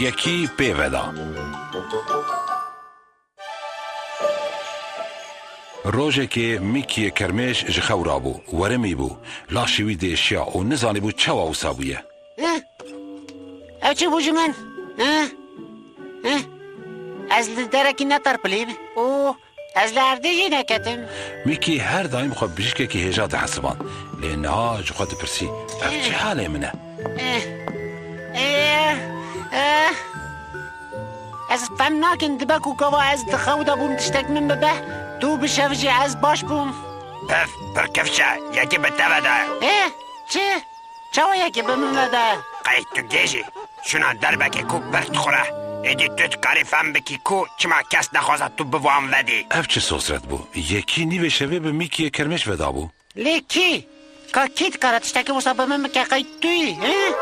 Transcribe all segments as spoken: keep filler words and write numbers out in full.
Yekî pê veda. Rojekê Mîkiyê kermêş ji xew rabû, werimî bû, laşê wî diêşiya û nizanîbû çawa wisa bûye. Eh, ev çi bû ji min? Eh, eh, ez li derekî neterpilîm û ez li erdê jî neketim. Mîkî her daîm xwe bijîşkekî hêja dihesiband, lê niha ji xwe dipirsî, ev çi halê min e? Eh, eh, eh. Ez fem nakim, dibe ku gava ez di xew de bûm tiştek min bibe, dû bi şev jî ez baş bûm. Pif, pir kifş e, yekî bi te ve de. Ê, çi? Çawa yekî bi min ve de? Qey tu gêj î? Şûna derbekê ku pir dixure. Êdî tu dikarî fem bikî ku çima kes nexwaze tu bi wan vedî. Ev çi sosret bû? Yekî nîvê şevê bi Mîkiyê kermêş vedabû. Lê kî? Ka kî dikare tiştekî wisa bi min bike, qey tu yî, he?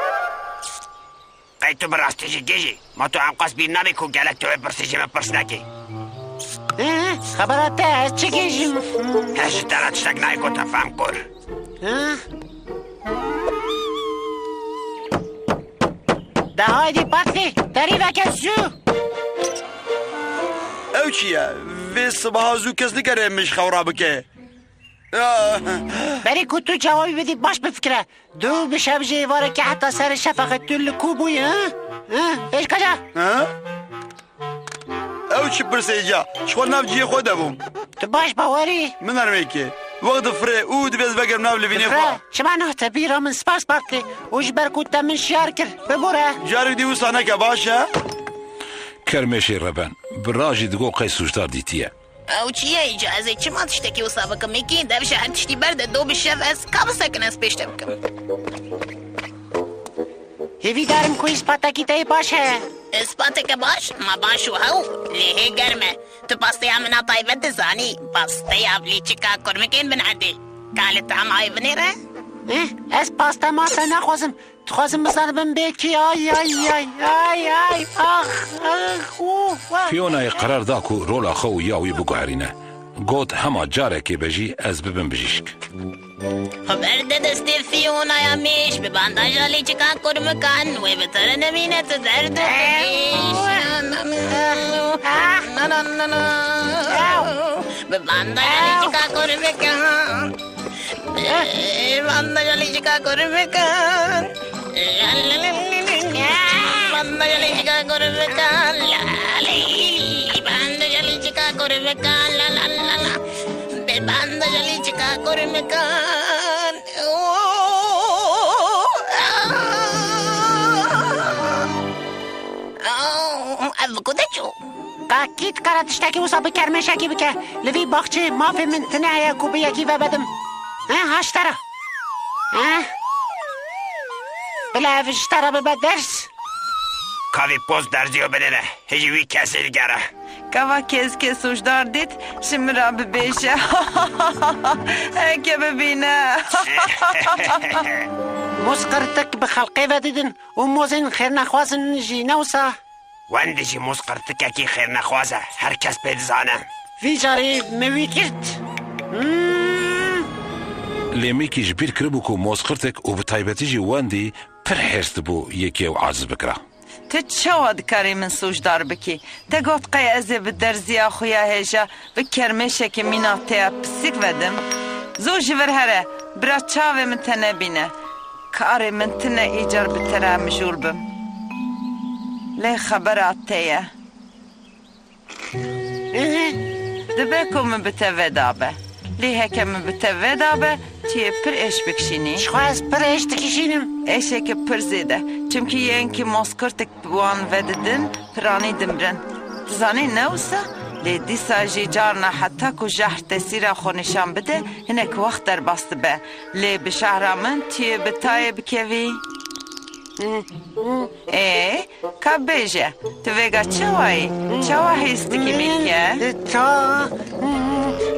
Qey tu bi rastî jî gêj î? Ma tu ewqas bîr nabî ku gelek tu wê pirsî ji min pirs nekî? He, xebera te, ez çi gêj im? Ez ji te re tiştek nayê gotin, fem kur. He? De haydî Patlî, derî veke zû! Ew çi ye? Vê sibaha zû kes nikare min ji xew rabike. Ah. Berî ku tu cewabî bidî, baş bifikire. Dû bi şev jî êvarekî heta serê şefexê tu li ku bûyî, ha? Ha? Hêj kaca? Ha? Ew çi pirsê ca? Ji xwe nav cihê xwe de bûm. Tu baş bawerî? Min nermê ke. Wext difire û divê ez vegerim nav livînê xwe. Difire? Çima nahte bîra min, spas Patlî? Û ji ber ku te min şiyar kir. Bibûre. Carek dî wisa neke, baş e? Kermêşê reben. Bi ra jî digo qey sûcdar dîtiye. Ew çi ye îca? Ez ê çima tiştekî wisa bikim? Mîkî, dev ji her tiştî berde, do bi şev ez ka bisekin ez pêş te bikim. Hêvîdar im ku îspatekî te yê baş heye. Îspateke baş? Ma baş û hew, lê hê germ e. Tu pasteya min a taybet dizanî? Pasteya bi lîçika kurmikên binerdê. Ka li tahma wê binêre? Eh, ez paste maste naxwazim. Dixwazim bizanibim bê kî, ay, ay, ay, ay, ay, ax, ax, û, wa. Fionayê qerar da ku rola xwe û ya wî biguherîne. Got, hema carekê be jî ez bibim bijîşk. Xwe berde destê Fionaya mêş, bi bandaja lîçika kurmikan, wê bi te re nemîne tu derd û tu kêş. Na, na, na, na. Bi bandaja lîçika kurmikan. Bandaja lîçika kurmikan. Bandaja lîçika kurmikan. La, la, la. Bandaja lîçika kurmikan. La, la, la, la. Bandaja lîçika kurmikan. Ev ku de çû? Ka kî dikare tiştekî wisa bi kermêşekî bike? Li vî baxçeyê mafê min tune heye ku bi yekî vebedim. He, ha ji te re. He? Bila ev ji te re bibe ders. Ka vî post derziyo binêre, hêjî wî kesê digere. Ka va keskê sûcdar dît, ji min re bibêje. Heke bibîne. Mûz qirtik bi xelqê vedidin û mozên xêrnexwazin jî, ne wisa? Wendî jî mûz qirtikekî xêrnexwaz e, her kes pê dizane. Vî carî min wî girt. Hmm. Lê Mîkî ji bîr kiribû ku mozqirtik û bi taybetî jî Wendî pir hêrs dibû yekî ew aciz bikira. Tu çawa dikarî min sûcdar bikî? Te got qey ez ê bi derziya xwe ya hêja, bi kermêşekê mîna te ya pisîk vedim? Zû ji vir here, bira çavê min te nebîne. Karê min tine îcar bi te re mijûl bim. Lê xebera te ye. Dibe ku min bi te vedabe. Lê heke min bi te vedabe, tu yê pir êş bikişînî. Ji xwe ez pir êş dikişînim. Êşeke pir zêde. Çimkî yên ki mozqirtik wan vedidin, piranî dimrin. Dizanî ne wisa? Lê dîsa jî carna heta ku jehr tesîra xwe nîşan bide, hinek wext derbas dibe. Lê bi jehra min tu yê bi tayê bikevî. Ê, ka bêje, tu vêga çawa yî? Çawa hêz dikî, Mîlke? Ta,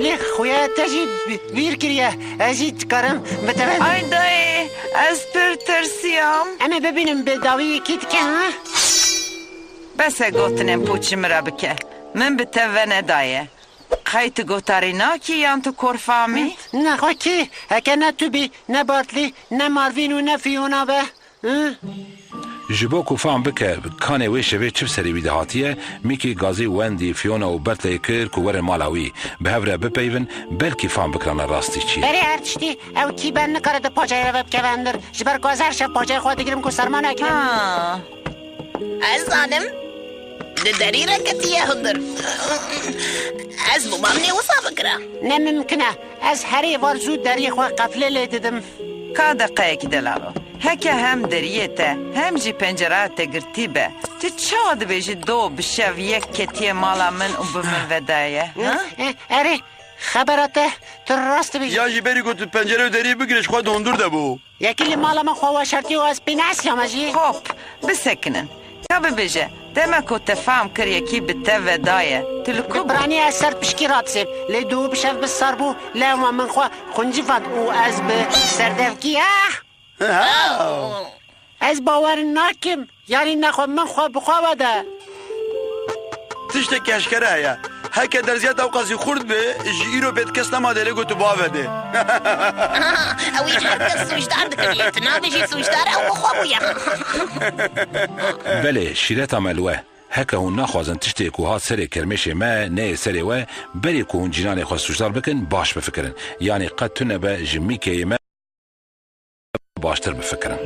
lê xuya te jî bîr kiriye, ez jî dikarim bi te ve. Ay dayê, ez pir tirsiyam. Em ê bibînin bi dawiyê kî dike, ha? Bes e gotinên pûç ji min re bike. Min bi te ve nedaye. Qey tu gotarî nakî yan tu korfam î? Nexwe kî, heke ne tu bî, ne Bartlî, ne Marvîn û ne Fîona be. Hı? Ji bo ku fam bike kanê wê şevê çi bi serê wî de hatiye, Mîkî gazî Wendy, Fiona û Bertley kir ku werin mala wî, bi hev re bipeyivin, belkî fam bikirane rastî çi ye. Berê her tiştî, ew tîbe nikare di pacayê re ve bikeve hundir. Ji ber ku ez her şev pacayê xwe digirim ku serma nekeve. Ha. Ez zanim, di derî re ketiye hundir. Ez bûmam nê wisa bikira. Ne mimkin e. Ez herê var zû deriyê xwe qeflê lê didim. Ka deqeyekî delalo. Heke hem deriyê te, hem jî pencereya te girtî be, tu çawa dibêjî do bi şev yek ketiye mala min û bi min ve daye, ha? E, erê, xebera te, tu rast dibêjî. Yan jî berî ku tu pencere û deriyê bigirê ji xwe di hundir de bû. Yekî li mala min xwe weşartî û ez pê neesiyame jî. Hop, bisekinin. Ka bibêje, dema ku te fam kir yekî bi te ve daye, tu li ku bû? Bi piranî ez ser pişkî radisêm. Lê dû bi şev bi sar bû, lewma min xwe xuncivand û ez bi serdevkî, ah! Ha! Ez bawer nakim. Yanî nexwe min xwe bi xwe ve de. Tiştek eşkere heye. Heke derziyat ewqasî xurt be, ji îro pê kes nema dê lê got tu bavê de. Ew ê ji her kes sûcdar dikiriye. Tu nabêjî sûcdar, ew bi xwe bûye. Belê, şîreta me li we. Heke hûn naxwazin tiştê ku hat serê kermêşê me neyê serê we, berê ku hûn cînanê xwe sûcdar bikin, baş bifikirin. Yanî qet tune be ji Mîkeyê me baştir bifikirin.